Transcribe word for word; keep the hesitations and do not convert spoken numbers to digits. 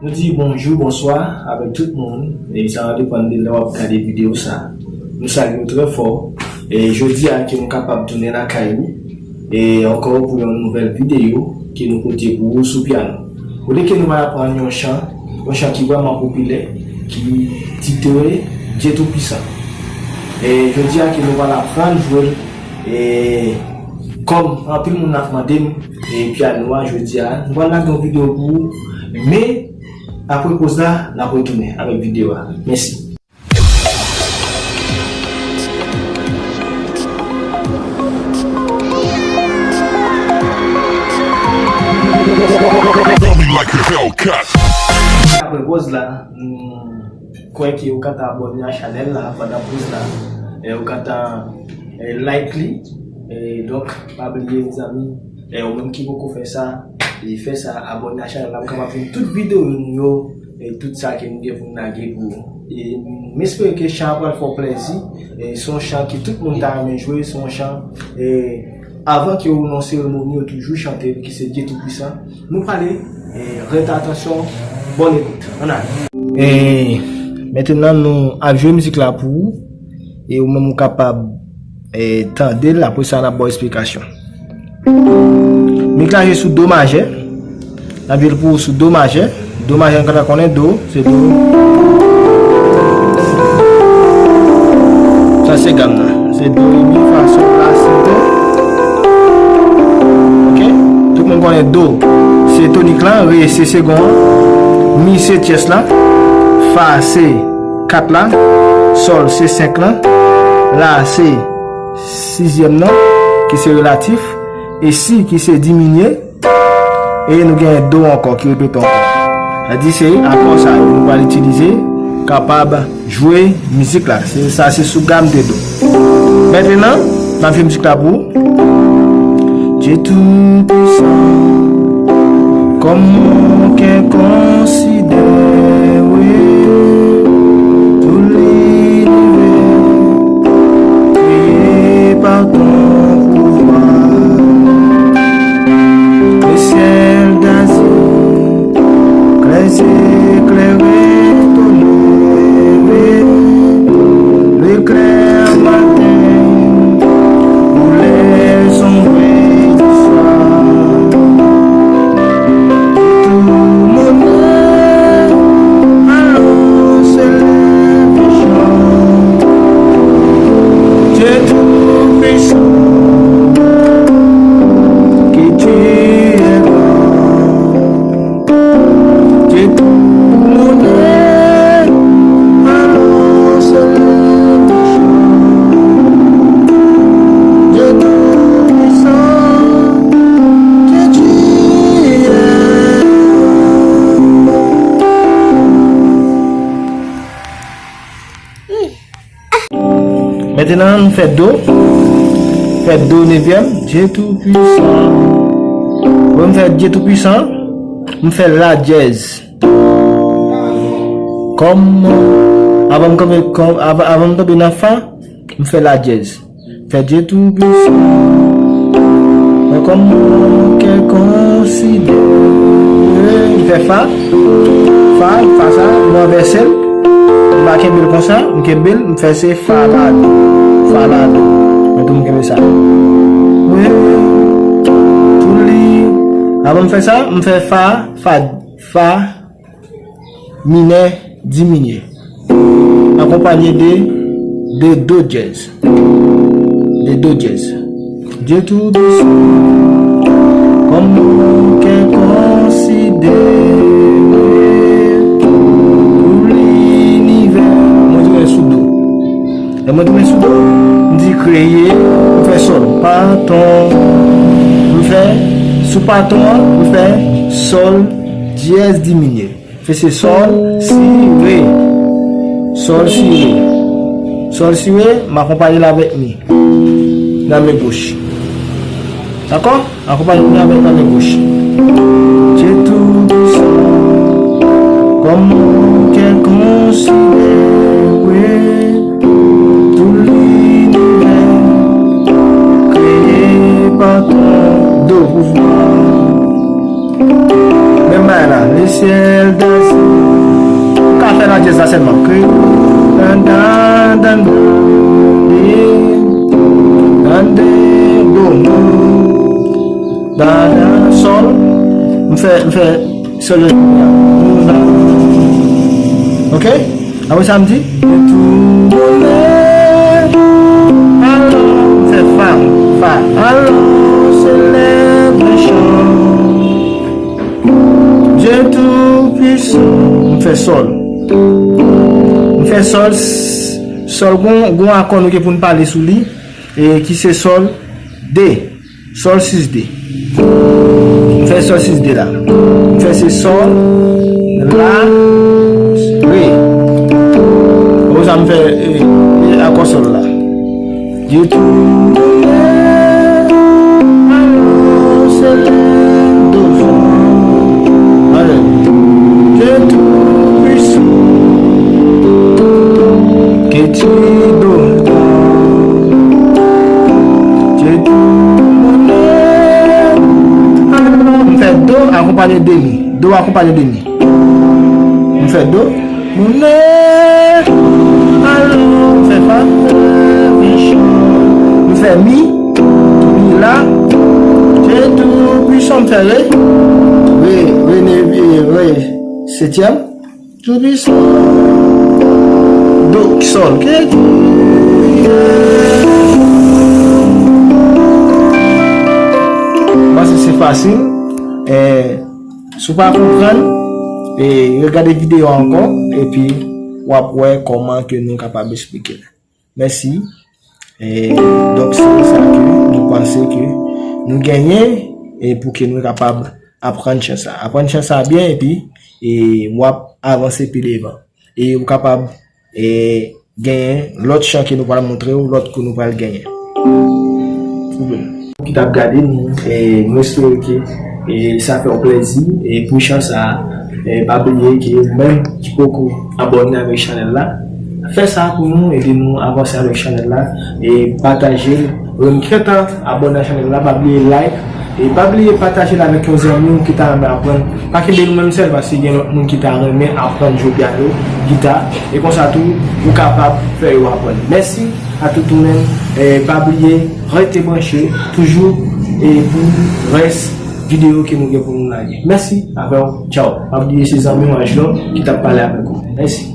Nou di bonjou, bonswa avèk tout moun. E sa va depann de lè w ap gade videyo sa. Nou salye w trè fò. E jodi a ke nou kapab tounen lakay ou. E ankò pou yon nouvèl videyo ke nou pote pou ou sou pyano. Olye ke nou va aprann yon chan, yon chan ki vrèman popilè, ki titre Dye Toupisan. E jodi a ke nou va aprann jwe l, e kòm anpil moun ap mande m, e pyano a jodi a, nou va lage yon videyo pou ou, men apre poz la, n ap retounen avèk videyo a. Mèsi. Apre poz la, m kwè ke ou ka ta abòne a chanèl la pandan poz la. E ou ka ta, e, like li. E donk, pa bliye, mezanmi, e ou menm ki poko fè sa, e fè sa, abòne a chanèl la pou kapab jwenn tout videyo nou yo, e tout sa ke nou gen pou n lage pou ou. E m espere ke chan an pral fè w plèzi. E se yon chan ke tout moun ta renmen jwe, se yon chan, e avan ke ou nan seremoni, yo toujou chante l, ki se Dye Toupisan. Nou pale, e rete atansyon, bòn ekout. Ann ale. E mentnan, nou ap jwe mizik la pou ou. E ou menm ou kapab, e tande l, apre sa, n ap ba w esplikasyon. Mizik la jwe sou do majè. N ap jwe l pou ou sou do majè. Do majè, nou ka konnen do, se do. Sa se gam nan. Se do, re, mi, fa, sol, la, si, do. Ok? Tout moun konnen do se tonik lan, re se segon an, mi se tyès la, fa se kat la, sol se senk lan, la se sizyèm nan, ki se relatif, e si ki se diminye, e nou gen do ankò ki repete ankò. Sa di se akò sa yo nou pral itilize kapab jwe mizik la. Se, sa se sou gam de do. Mentnan, n ap jwe mizik la pou ou. Dye Toupisan, kòman w kè konsidere tou linivè kreye pa ton pouvwa? Le syèl dazir, klè zeklere, tonere, le klè maten, koulè sonbre di swa. Tou monnen, alò se le vijan. Dye Toupisan, ke tu es grand. Dye tou monnen, alò se le vijan. Dye Toupisan, ke tu es. Mentnan, nou fè do. Fè do nevyèm. Dye Toupisan. Apre m fè Dye Toupisan, m fè la dyèz. Kòm, avan m kanpe, kòm, avan, avan m tonbe nan fa, m fè la dyèz. Fè Dye Toupisan. Mwen kòman kè konsidere. M fè fa. Fa, fa sa, m ranvèse l. M pa kenbe l konsa, m kenbe l, m fè se fa la do. Fa la do. Mwen tou m kenbe sa. Re, tou li. Avan m fè sa, m fè fa, fa, fa minè diminye, akonpanye de, de do dyèz. De do dyèz. Dye Toupisan, kòman kè konsidere tou linivè. Mwen tounen sou do. Lè mwen tounen sou do, m di kreye, m fè sòl, pa ton. M fè, sou pa ton an, m fè sòl dyèz diminye. Fè se sòl, si, re. Sòl, si, re. Sòl, si, re, m akonpaye l avèk mi. Nan men goch. Dakò? Akonpaye mi avèk nan men goch. Dye Toupisan, kòman kè konsidere tou linivè kreye pa ton do pouvwa. Menm bagay la, le syèl dazir, Sa sèlman. Ke dan, dan, dan, dan, dan, dan, do, do, dan, dan, sòl. M fè, m fè sòl. Ok? Apre sa, m di. Tou bonè, alò, m fè fa, fa. Alò, se lè de chan. Dye Toupisan. M fè sòl. M fè sòl, s-, sòl, gon, gon akò nou gen pou n pale sou li, e ki se sòl de. Sòl sis de. M fè sòl sis de la. M fè se sòl, la, re. Ou sa m fè, e, e, akò sòl la. Dye Toupisan. Alò, se lè do. Alè. Dye Toupisan. Ke ti do. Dye Toupisan. M fè do akonpanye de mi. Do akonpanye de mi. M fè do. Monnen. Alò, m fè fa. M fè mi. Mi la. Dye Toupisan, m fè re. Re, re, re, re. Setyèm. Toupisan. Do, sòl. Ke, paske se fasil. E, si w pa konprann, e, regade videyo a ankò, epi w ap wè kòman ke nou kapab esplike l. Mèsi. E, donk, se sa ke nou panse ke nou genyen, e pou ke nou kapab aprann chan sa. Aprann chan sa byen, epi, e, w ap avanse pi devan. E ou kapab, e, genyen lòt chan ke nou pral montre w, lòt kou nou pral genyen. Ki t ap gade nou, e, nou espere ke, e, sa fè w plèzi, e, pou chan sa, e, pa bliye ke ou menm ki poko abòne avèk chanèl la, fè sa pou nou, ede nou avanse avèk chanèl la, e, pataje l. Ou menm ki gentan abòne a chanèl la, pa bliye like, e pa bliye pataje l avèk yon zanmi w ki ta renmen aprann. Pa kenbe nou menm sèl, paske gen lòt moun ki ta renmen aprann jwe pyano, gita, e konsa tou, ou kapab fè yo aprann. Mèsi a tout ou menm, e pa bliye, rete branche, toujou, e pou rès videyo ke nou gen pou nou lage. Mèsi, avè w, tchaw. Pa bliye se zanmi w Anjlò ki t ap pale avèk ou. Mèsi.